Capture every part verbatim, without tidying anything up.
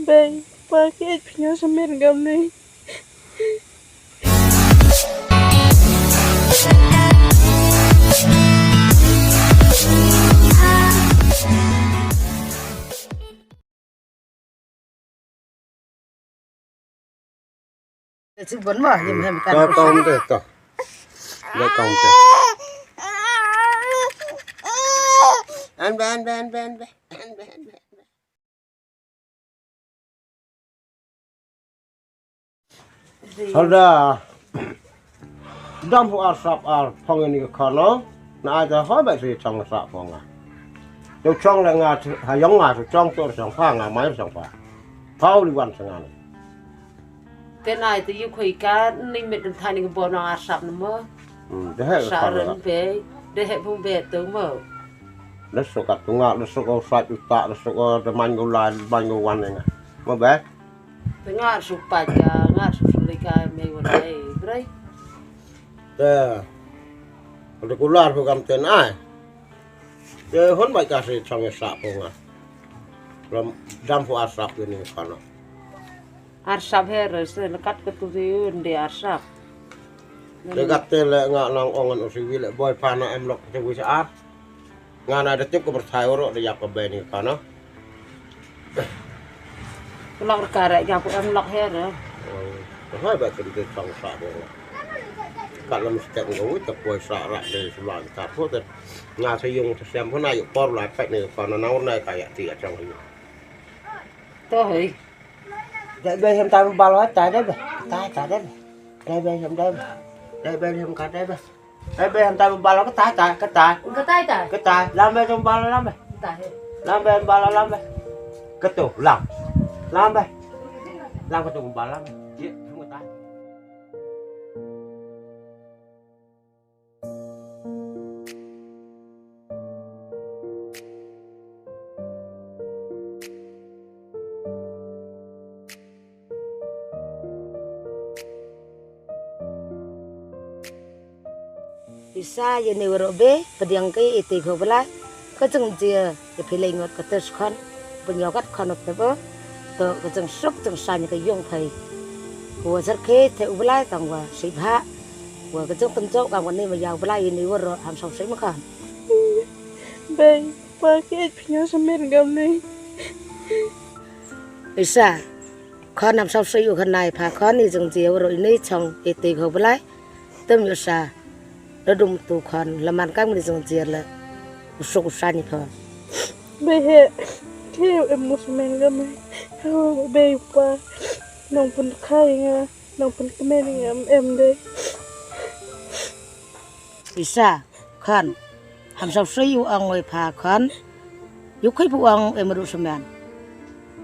Bei, pa ki ej pynïaw samen gam ne. Sibon ma, yem hem kan. Ta kaum te ta. Ba kaum te. An ba, an ba, an ba, an ba. An ba, an ba, an ba. Halda. Dam fu ar sap ar phong ini ke kono. Na aja ho ba si chong sap phong nga. Tu chong le nga ha yong nga tu chong tu chong fa nga mai chong fa. Pau li wan sanga ni. Te nai te yu khoi ka ni met dum thani ke bon nang ar sap ni mo. Hmm, de he. Sa ka ren be, de he phong be tu mo. Le so ka tu nga, le so ko sa tu ta, le so ko de man ko la, man ko wan nga. Mo be. Te nga su pa ka, nga su su le ka me wan ai, bre. Te. Ko de kular ko kam te nai. Te hon ba ka si chong sa phong nga. Ram dam fu ar sap ini kono. Ar sap her, se lekat ke tu ti un de ar sap. Lekat te le nga nang ong ngan u siwi le boi pa na em lok te wi sa ar. Nga na de tip ko berthai oro de yak ko be ni pa na. Lok ka re yak ko em lok her. Hai ba te de chong sa de. Ka lam stek ngo wi te boi sa ra de sulang ta ko te. Nga sa yung te sem ko na yu por la pek ni pa na na ur na ka ya ti ya chong yu. To hei. Dai be hem tam bal wa tai dai be. Tai tai dai be. Dai be hem dai be. Dai be hem ka dai be. Dai be hem tam bal wa ka tai tai ka tai. Ka tai tai. Ka tai. Lam be tam bal lam be. Tai. Lam be bal lam be. Ka tu lam. Lam be. Lam ka tu bal lam be. Ye, hem ka tai. Isa ïa ne waro be pdiang ke ite kho bla ka jeng jia. Te phi lei ngot ka ters khon, pynïoh kat khon ot te ba, to ka jeng suk jeng saiñ ka ïong phai. Wa zer khe te u Blai tang wa sibha, wa ka jeng tynjok kam kane ma ïa u Blai ini wa ro ham song sui ma khon. Bei, pa ki ej pynïoh samen kam ne. Isa, khon ham song sui u khanai pha khon i jeng jia wa ro ini chong i te kho Blai. Tem ïoh sa. Da dum tu khon la man kam ni jong jia la. U suk u sa ni khon. Be he. Ke em mo smen ga me. Be pa. Nong pun khai nga. Nong pun kmen nga em de. Isa khon. Ham sau sui u ong wei pha khon. Yu khui pu ong em ru smen.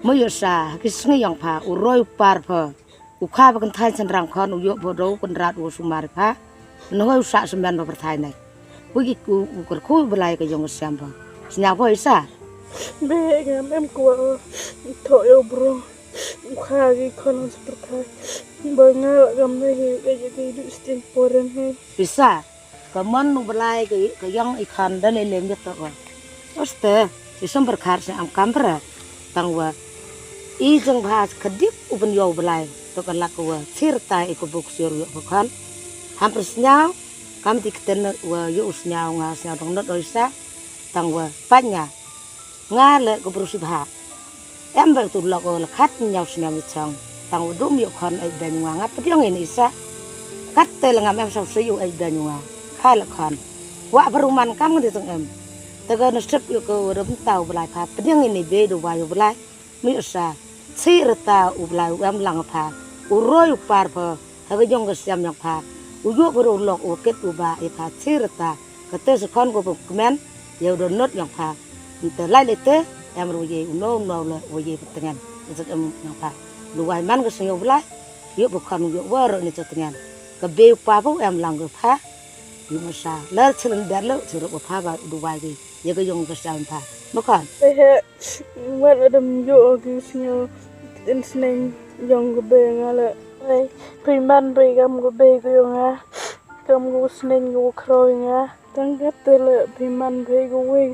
Mo ïoh sa ki sngi ong pha u roi u par pha. U kha ba kynthai synrang khon u ïoh ba u dei u kynrad u sumar pha. Nahoi u sah symbian ba pyrthai nai. U ki u kyrkhu u Blai ka ïong ka sem ba. Sñiaw ba isa. Be ngam em kwah. Tho ïa u bro. U kha ki khon sa pyrthai. Ba nga la kam nai hi ka ïa ki du stin poren hi. Isa. Ka mon u Blai ka, ka ïong i khan da lei lem jot to ka. Oste, i som berkhar se am kam bra. Tang wa. I jeng bha ka dip u ben ïoh u Blai. To ka lak wa. Sir ta i ko buk sir ïoh ko khan. Ham per sñiaw. Kam ti kten wa ïoh u sñiaw nga sñiaw dong not oi sa. Tang wa. Pat nga. Nga le ko bru sibha. Em ba tu lok o le khat ñiaw sñiaw mi chong. Tang u dum yu khon ai ben nga nga pdiang ini isa. Kat te le ngam em sau se yu ai ben nga. Kha le khon. Wa baru man kam ngi tang em. Te ga na sep yu ko rem tau Blai pha. Pdiang ini be du wa yu Blai. Mi isa. Si reta u Blai u em lang pha. U roi u par pha. Ha ka jong ka siam jong pha. U yu ka ru lok u kit u ba i pha si reta. Ka te se khon ko kmen. Ye u do not jong pha. Nte lai le te. Em ru ye u no no le u ye ka tengen. Ka se em jong pha. Lu wai man ka se yu Blai. Yu bu khon yu wa ro ni te tengen. Ka be u pa bu em lang ko pha. Yu ma sa. Lar chilin ber lo chiro ko pha ba du wai ki. Ye ka jong ka siam pha. Ma khon. Te he. Wat adam yu o ki se yu. Tin sneng jong ka be nga le. Ai. Phi man be gam ka be ka jong nga. Kam ka sneng ka khraw nga. Tang ka te le phi man phi ka wei.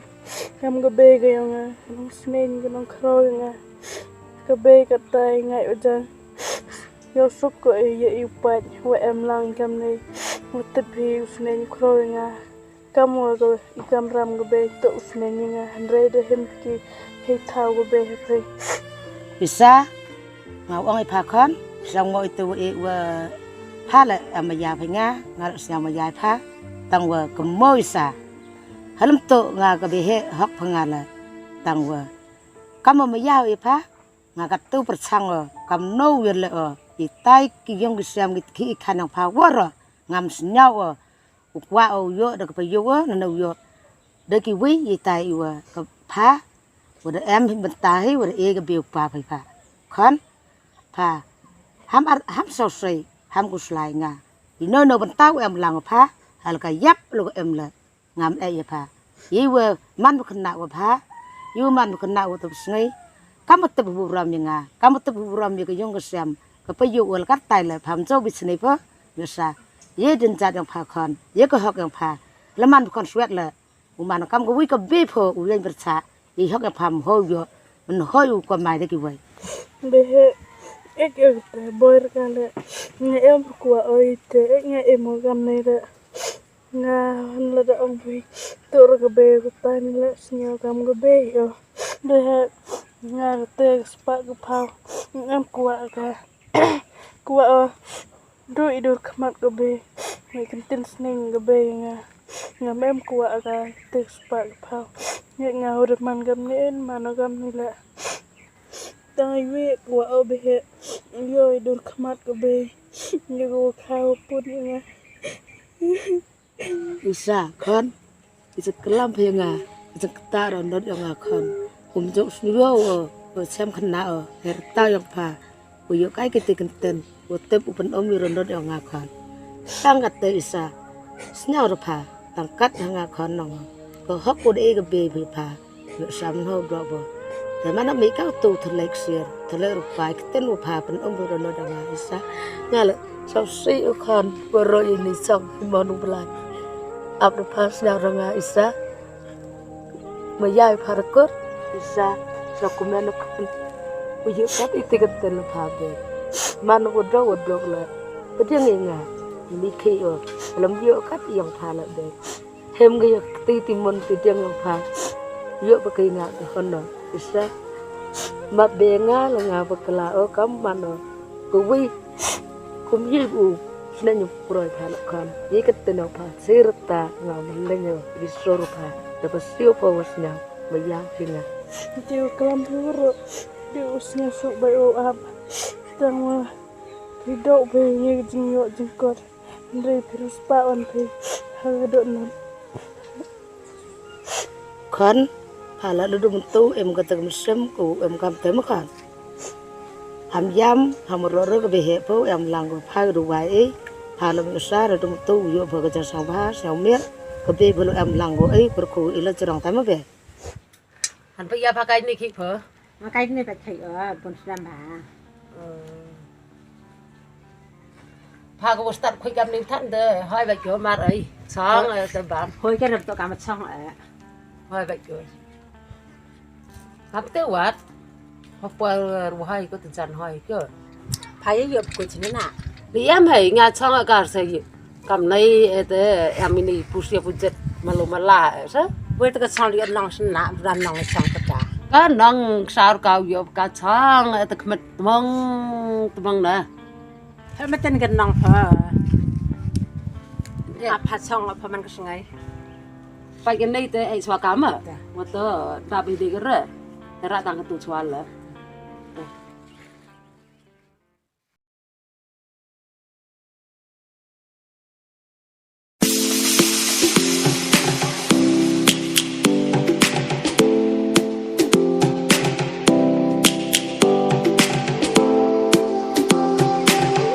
Kam ka bei ka yong nga. Ka nong sneng ka nong khraw nga. Ka bei katai ngai u jang. Yow suk ko e ye i u pait wa em lang kam nei. Wa tip hi u sneng u khroi nga. Kam wa ko i kam ram ka bei to u sneng nga. Hynrei da him ki hei thaw ka bei hei phei. Isa, nga ong i pha khon, sang mo itu i wa pha le am ya pha nga, nga le sang ma ya pha, tang wa kemo isa. Halem to nga ka bei he hok pha nga le, tang wa. Kam ma ya i pha, nga ka tu perchang o, kam no wir le o, i tai ki yong ki siam ki ki i khan yang pha wor o, ngam snyau o, u kwah o u yoh da ka payu o, na na u yoh. Da ki wi i tai i wa ka pha, wa da em hi bynta hi, wa da e ka biu pa pha i pha. Khon, pha, ham ar, ham so sei, ham ku slai nga. I no no bynta u em lang pha, hal ka yap lo ka em le. Ngam e ya pha. Ye wa man ba kena wa pha, ye wa man ba kena wa tup sngi. Kam ba tup bu ram ya nga, kam ba tup bu ram ya ka yong ka siam. Ka payu wa la kat tai le pha mjo bi sngi pha, ya sa. Ye din jat yang pha khon, ye ka hok yang pha. Le man ba khon swet le. U man kam ka wi ka bi pho u yang bercha. Ye hok yang pha mho yo. Men ho u ko mai de ki wai. Be he ek ek te boy ka le. Nga em ku wa oi te ek nga em o kam nei le. Nga han la da ong phi. Tur ka be ka tai ni le sñiaw kam ka be yo. Be he nga ka te ka spa ka phaw. Nga em ku wa ka. Ku wa o. Du i dur khmat ka be. Nga kan tin sning ka be nga. Nga mem ku wa ka te ka spa ka phaw. Nga nga hore man kam ni en man o kam ni le. Tang i we ku wa o be he. Yo i dur khmat ka be. Nga ku wa khaw pun nga. Isa khon, isa klam phe nga, isa kta ro not yong nga khon. Um jok snyo o, o sem khna o, her ta yong pha. U yo kai kiti kenten, u tep u pen om ro not yong nga khon. Tang kat te isa, snyo ro pha, tang kat ha nga khon nong. Ko hok u de ka be phe pha. Yo sam no bro bo. Te mana mi ka tu thalek sir, thalek rupai kten u pha pen um ro no da nga isa. Nga le so si u khon bro ini song mon u blai. Ap da pha sna ra nga isa. Ma yai pha ra kur isa. So ku men u khon. U yu kat iti kten u pha be. Man u do u do le. Pediang i nga. Ini ki o. Lam yu kat yang pha le be. Hem ga yak ti ti mon ti diang yong pha. Yo ba kai nga ta hon no. Isa. Ma be nga la nga ba kala o kam man o. Ko wi. Kum yi bu. Sna nyu proi pha la kam. Yi ka te no pha. Sir ta nga ma le nyo. Ri sor pha. Da ba sio pha was nya. Ma yang ti nga. Ti u klam ru ru. Di u sna sok bai o ap. Tang wa. Ti do be ngi jing yo jing kot. Ndri phi riewspah wan phi ha ka dohnud. Khon, pha la ladu myntu em kata ka mynsiem ko em kam te ma khon. Ham yam, ham roro ka beheh pho em lang ko pha ka duwai ei. Pha la mynsa ladu myntu yo pho ka jang sang bha, sang miet. Ka be pho em lang ko ei, pyrkhu ila jrong te ma be. Han pa ya pha kai ni khik pho. Ma kai ni pa khai o, bun sdam ba. Pha ko start khui kam ni than de, hoi ba kyo mar ai. Chong ai te bam. Hoi ka rem to kam chong ai. Hoi ba kyo. Kam te wat. Hop pa ruhai ko te jan hoi kyo. Pha ye yo ko chini na. Ni yam hai nga chong ai kar se ye. Kam nei ete em ini pusia pujet malu mala ese. Wei te ka chang liat nong sna ran nong chang kata. Ka nong sar kau yo ka chang ete khmet tmong tmong na. He meten ka nong pha. Ya pha chang pha man ka sngai. Pai ka nei te ai swa kama. Wa to ta bi de ka re. Te ra tang ka tu swa la.